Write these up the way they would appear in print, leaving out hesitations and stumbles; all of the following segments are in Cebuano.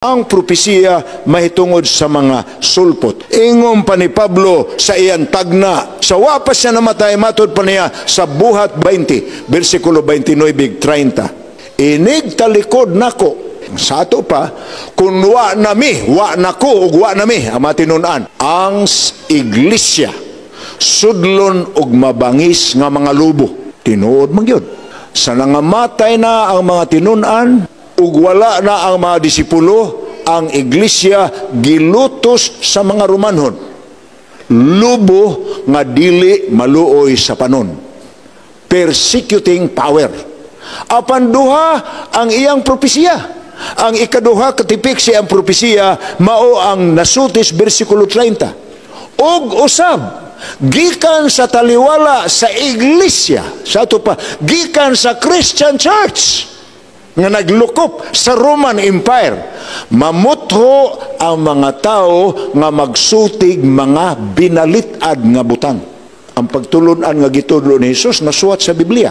Ang propesiya mahitungod sa mga sulpot. Ingon pa ni Pablo sa iyang tagna, sa wa pa siya namatay, matud pa niya sa Buhat 20, versikulo 29, 30. "Inig talikod nako," sa ato pa, "kung wa nami, wa nako ug wa nami," ang matinunan, ang iglesia, sudlon og mabangis nga mga lobo. Tinuod man gyud. Sa nangamatay na ang mga tinunan, ug wala na ang mga disipulo, ang iglesia gilutos sa mga Romanhon. Lobo nga dili maluoy sa panon. Persecuting power. Apan duha ang iyang propesiya. Ang ikaduha katipik sa iyang propesiya mao ang nasutis bersikulo 30. "Og usab gikan sa taliwala sa iglesia," sa ato pa, gikan sa Christian Church nga naglukop sa Roman Empire, "mamutho ang mga tao nga magsultig mga binalit-ad nga butang." Ang pagtulunan nga gitudlo ni Jesus nasuwat sa Biblia.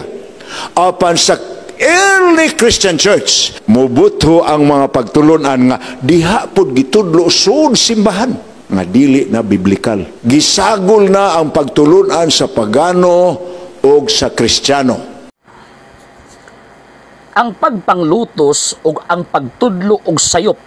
Apan sa early Christian Church, mubutho ang mga pagtulunan nga diha pod gitudlo sud simbahan nga dili na biblikal. Gisagol na ang pagtulunan sa pagano o sa Kristiyano. Ang pagpanglutos ug ang pagtudlo og sayop,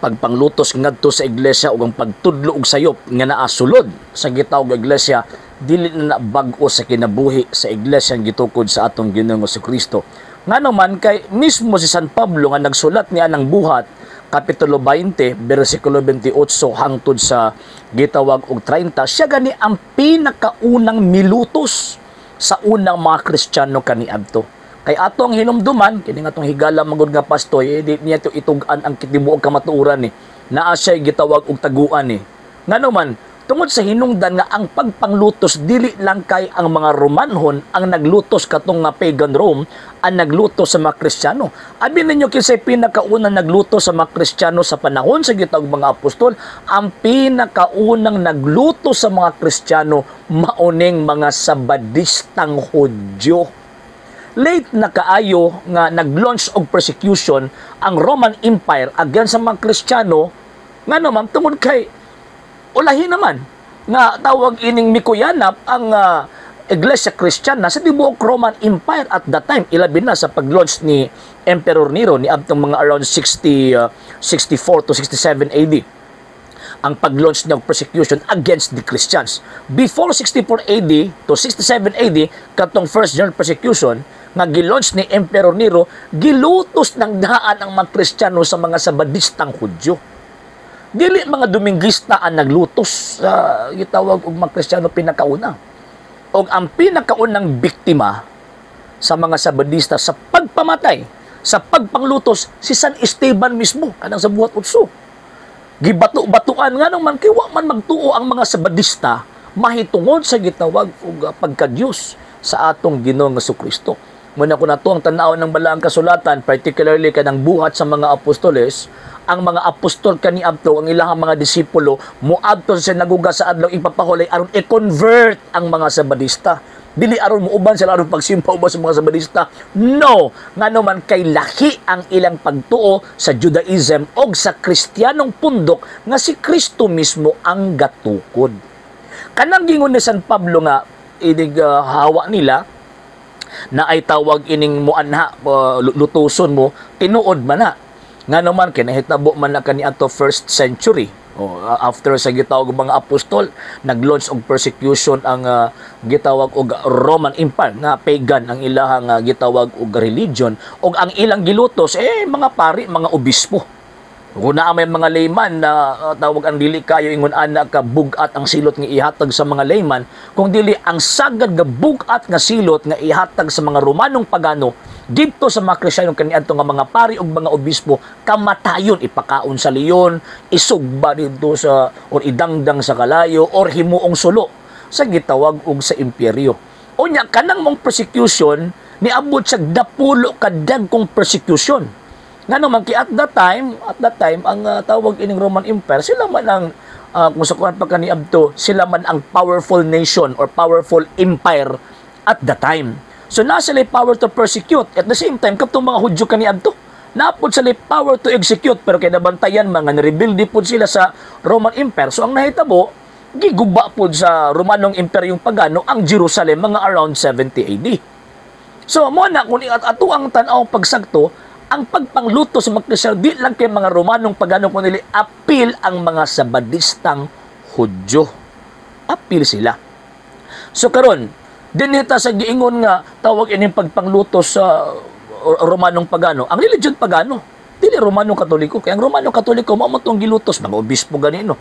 pagpanglutos ngadto sa iglesia ug ang pagtudlo og sayop nga naa sulod sa gitawag nga iglesia, dili na na bag-o sa kinabuhi sa iglesia ang gitukod sa atong Ginoong Kristo. Ngano man kay mismo si San Pablo nga nagsulat niya ng Buhat kapitulo 20 bersikulo 28 hangtod sa gitawag og 30, siya gani ang pinakaunang milutos sa unang mga Kristiyano kaniadto. Kay ato ang hinumduman, kini nga atong higala magud nga pastoy, eh, di niya to itug-an ang tibuok kamatuoran ni. Naa siya gitawag og taguan ni. Ngano man, tungod sa hinungdan nga ang pagpanglutos dili lang kay ang mga Romanhon ang naglutos, katong nga pagan Rome ang naglutos sa mga Kristiyano. Abi ninyo kinsay pinakaunang naglutos sa mga Kristiyano sa panahon sa gitawag mga apostol? Ang pinakaunang naglutos sa mga Kristiyano mauning mga Sabadistang Hudyo. Late na kaayo nga nag-launch og persecution ang Roman Empire against sa mga Kristiyano. Ngano man, tungod kay ulahi naman nga tawag ining mikuyanap ang Iglesia Kristiyana sa tibuok Roman Empire at that time, ilabi na sa pag-launch ni Emperor Nero ni adtong mga around 60 64 to 67 AD ang pag-launch ng persecution against the Christians. Before 64 AD to 67 AD, katong first general persecution nga gilaunch ni Emperor Nero, gilutos ng daan ang mga Kristiyano sa mga Sabadistang Hudyo. Dili mga Dominguista ang naglutos sa gitawag og mga Kristiyano pinakauna. Og ang pinakaunang biktima sa mga Sabadista sa pagpamatay, sa pagpanglutos, si San Esteban mismo, kanang sa Buhat Utso. Gibato-batuan, nga man kay wa man magtuo ang mga Sabadista mahitungod sa gitawag og pagka-Diyos sa atong Ginoong Kristo. Muna ko na to ang tanaw ng balaang kasulatan, particularly kanang Buhat sa mga Apostoles, ang mga apostol kaniadto, ang ilahang mga disipulo, moadto sa sinagoga sa adlaw ipapahulay aron i-convert ang mga Sabadista. Dili aron muuban sila aron pagsimba uban sa mga Sabadista. No, ngano man kay lahi ang ilang pagtuo sa Judaism og sa Kristiyanong pundok nga si Kristo mismo ang gatukod. Kanang gingon ni San Pablo nga inig hawa nila na ay tawag ining muanha lutuson mo, tinuod man na. Ngano man kay nahitabo man na kaniadto first century. Oh, after sa gitawag og mga apostol, nag-launch og persecution ang gitawag og Roman Empire nga pagan ang ilahang gitawag og religion, og ang ilang gilutos eh mga pari, mga obispo. Kung naa may mga layman na tawag ang dili kayo ingon ana ka bugat ang silot nga ihatag sa mga layman, kung dili ang sagad nga bugat nga silot nga ihatag sa mga Romanong pagano didto sa mga Kristiyano kaniadto nga mga pari ug mga obispo, kamatayon, ipakaon sa leon, isugba didto sa or idangdang sa kalayo or himuong sulo sa gitawag og sa imperyo. Unya kanang mong persecution niabot sa napulo ka dagkong persecution. Ngano man kay at that time ang tawag ining Roman Empire, sila man ang kung sa kuan pa kaniadto, sila man ang powerful nation or powerful empire at the time. So naa sila power to persecute. At the same time, katong mga Hudyo kaniadto, Napod sila power to execute, pero kay nabantayan mga nirebelde pod sila sa Roman Empire. So ang nahitabo, giguba pod sa Romanong Imperyong Pagano ang Jerusalem mga around 70 AD. So mo na kung ato ang tan-aw pagsagto, ang pagpangluto sa mga Kristiyano di lang kay mga Romanong Pagano kundi apil ang mga Sabadistang Hudyo. Apil sila. So karon, dinhi ta sa giingon nga tawag ining pagpangluto sa Romanong Pagano. Ang religion Pagano, dili Romano Katoliko. Kay ang Romano Katoliko mao man tong gilutos mga obispo ganino.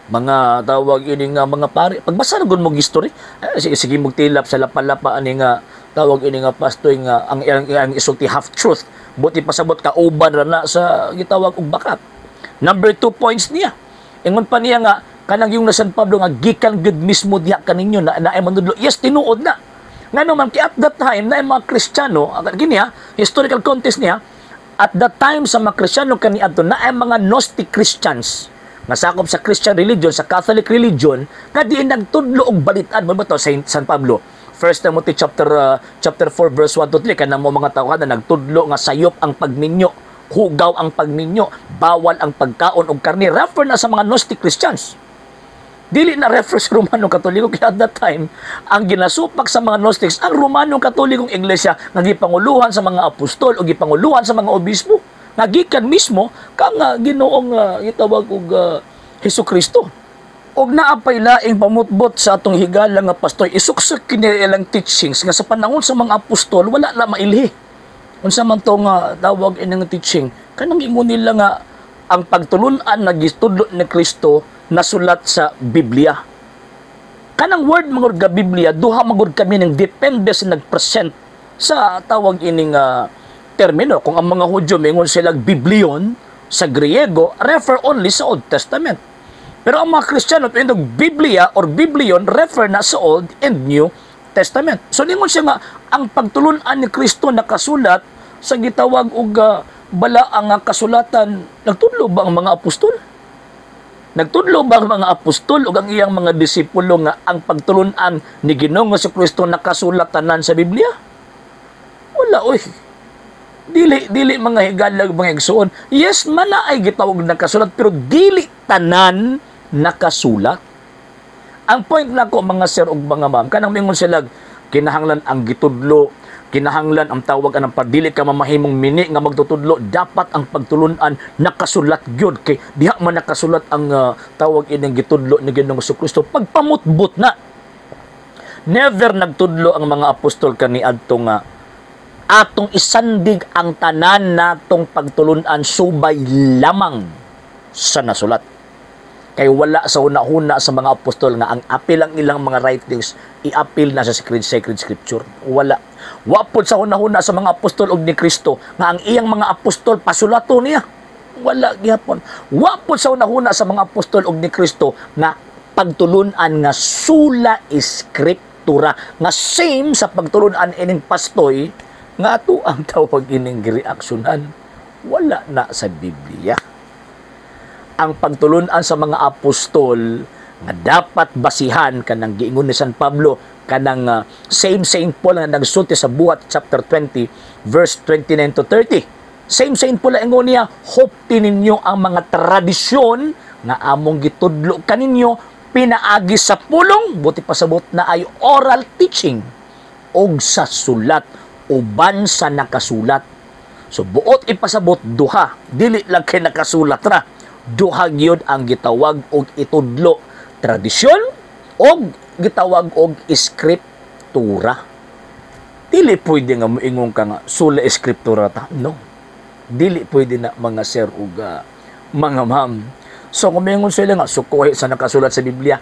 Mga tawag ini nga mga pari. Pagbasa na gud mo history, ay, sige, sige mo tilap sa lapa-lapa ani nga tawag ini nga pastoy nga ang isulti half truth. Buti pasabot ka uban ra na sa gitawag og bakat. Number 2 points niya. Ingon pa niya nga kanang yung na San Pablo nga gikan gud mismo diha kaninyo na naay manudlo. Yes, tinuod na. Ngano man kay at that time na mga Kristiyano, gini ha, historical context niya, at that time sa mga Kristiyano kaniadto na ay mga Gnostic Christians nga sakop sa Christian religion, sa Catholic religion, nga diin nagtudlo og balitan mo ba to Saint San Pablo. First Timothy chapter 4 verse 1 to 3, kanang mo mga tao na nagtudlo nga sayop ang pagminyo, hugaw ang pagminyo, bawal ang pagkaon og karne. Refer na sa mga Gnostic Christians. Dili na refer sa Romano Katoliko kaya at that time ang ginasupak sa mga Gnostics ang Romano Katolikong Iglesia nga gipanguluhan sa mga apostol o gipanguluhan sa mga obispo nga gikan mismo kang Ginoong gitawag og Hesus Kristo. Og naa pay laing pamutbot sa atong higala nga pastor, isuksok kini ilang teachings nga sa panahon sa mga apostol wala na mailhi. Unsa man to nga tawag ining teaching? Kanang ingon nila nga ang pagtulun-an na gitudlo ni Kristo nasulat sa Biblia. Kanang word mga ga Biblia, duha magud kami ng depende sa nagpresent sa tawag ining termino. Kung ang mga Hudyo mingon sila Biblion sa Griego, refer only sa Old Testament. Pero ang mga Kristiyano, pinog Biblia or Biblion, refer na sa Old and New Testament. So ningon siya nga ang pagtulun-an ni Kristo nakasulat sa gitawag og bala ang kasulatan. Nagtudlo ba ang mga apostol? Nagtudlo ba ang mga apostol ug ang iyang mga disipulo nga ang pagtulun-an ni Ginoong Kristo nakasulat tanan sa Biblia? Wala oy. Dili dili, mga higalag, mga igsuon. Yes, mana ay gitawag nakasulat pero dili tanan nakasulat. Ang point nako, mga sir ug mga ma'am, kanang mingon sila kinahanglan ang gitudlo, kinahanglan ang tawag anang padili ka mamahimong mini nga magtutudlo, dapat ang pagtulunan nakasulat gyud kay diha man nakasulat ang tawag ining gitudlo ni Ginoong Kristo. Pagpamutbot na, never nagtudlo ang mga apostol kaniadto nga atong isandig ang tanan natong pagtulunan subay lamang sa nasulat. Kay wala sa una-una sa mga apostol nga ang apil ang ilang mga writings iapil na sa sacred, sacred scripture. Wala. Wa pod sa una-una sa mga apostol og ni Kristo nga ang iyang mga apostol pasulato niya. Wala gihapon. Wa pod sa una-una sa mga apostol og ni Kristo nga pagtulunan nga sola scriptura nga same sa pagtulunan ining pastoy nga ato ang tawag ining reaksyonan. Wala na sa Biblia. Ang pagtulunan sa mga apostol nga dapat basihan, kanang giingon ni San Pablo, kanang same Saint Paul nga nagsulti sa Buhat chapter 20 verse 29 to 30. Same Saint Paul, ingon niya, "Hupti ninyo ang mga tradisyon nga among gitudlo kaninyo pinaagi sa pulong," buti pasabot na ay oral teaching, "og sa sulat uban sa nakasulat." So buot ipasabot duha, dili lang kay nakasulat ra. Duha gyud ang gitawag og itudlo, tradisyon og gitawag og iskriptura. Dili pwede nga moingon ka nga sola scriptura ta. No. Dili pwede na, mga sir ug mga ma'am. So kung moingon sila nga sukuhi sa nakasulat sa Biblia,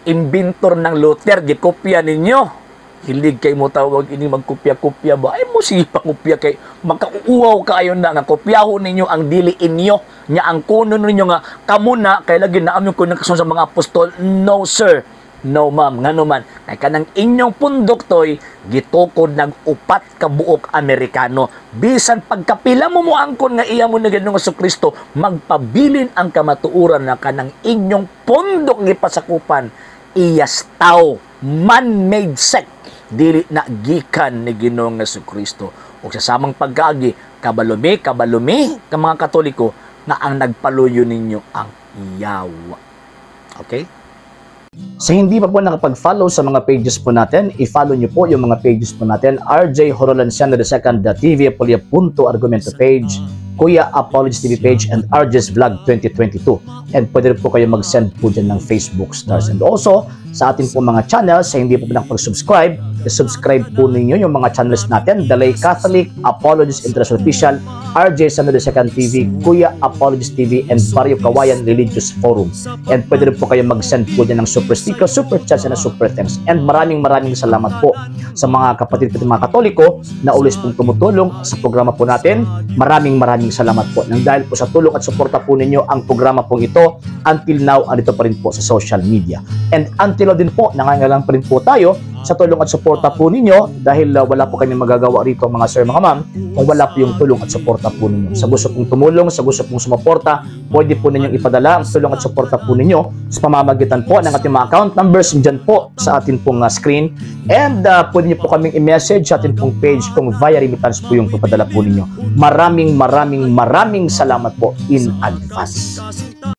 inventor ng Luther, gikopya ninyo. Hilig kay mo tawag ini magkopya-kopya ba? Ay mo sige pangopya kay makauuwaw kaayo na nga kopyahon ninyo ang dili inyo. Nya ang kuno ninyo nga kamo na kay lagi na aming kuno sa mga apostol. No sir. No ma'am, ngano man kay kanang inyong pundok toy gitukod ng 4 ka buok Amerikano. Bisan pagkapila mo moangkon nga iya mo na Ginoong Kristo, magpabilin ang kamatuoran na kanang inyong pundok gipasakupan iyas tao, man-made sect, dili na gikan ni Ginoong Kristo. O sa samang pagkaagi, Kabalo mi, kabalo mi, ka mga Katoliko, nga ang nagpaluyo ninyo ang yawa. Okay? Sa hindi pa po nakapag-follow sa mga pages po natin, i-follow nyo po yung mga pages po natin. RJ Horolanciano II, the TV Apolia Punto Argumento page, Kuya Apologies TV page, and RJ's Vlog 2022. And pwede rin po kayo mag-send po dyan ng Facebook stars. And also, sa ating po mga channels, sa hindi po nakapag-subscribe, i-subscribe po ninyo yung mga channels natin: The Lay Catholic, Apologies International Official, RJ Sano II TV, Kuya Apologies TV, and Barrio Kawayan Religious Forum. And pwede rin po kayo mag-send po dyan ng super sticker, super chats, and super thanks. And maraming maraming salamat po sa mga kapatid ko, mga Katoliko na always pong tumutulong sa programa po natin. Maraming maraming salamat po. Nang dahil po sa tulong at suporta po ninyo, ang programa pong ito until now andito pa rin po sa social media. And until now din po, nangangailangan pa rin po tayo sa tulong at suporta po ninyo dahil wala po kami magagawa rito, mga sir, mga ma'am, kung wala po yung tulong at suporta po ninyo. Sa gusto pong tumulong, sa gusto pong sumuporta, pwede po ninyong ipadala ang tulong at suporta po ninyo sa pamamagitan po ng ating mga account numbers dyan po sa atin pong screen. And pwede niyo po kaming i-message sa atin pong page kung via remittance po yung papadala po ninyo. Maraming maraming maraming salamat po in advance.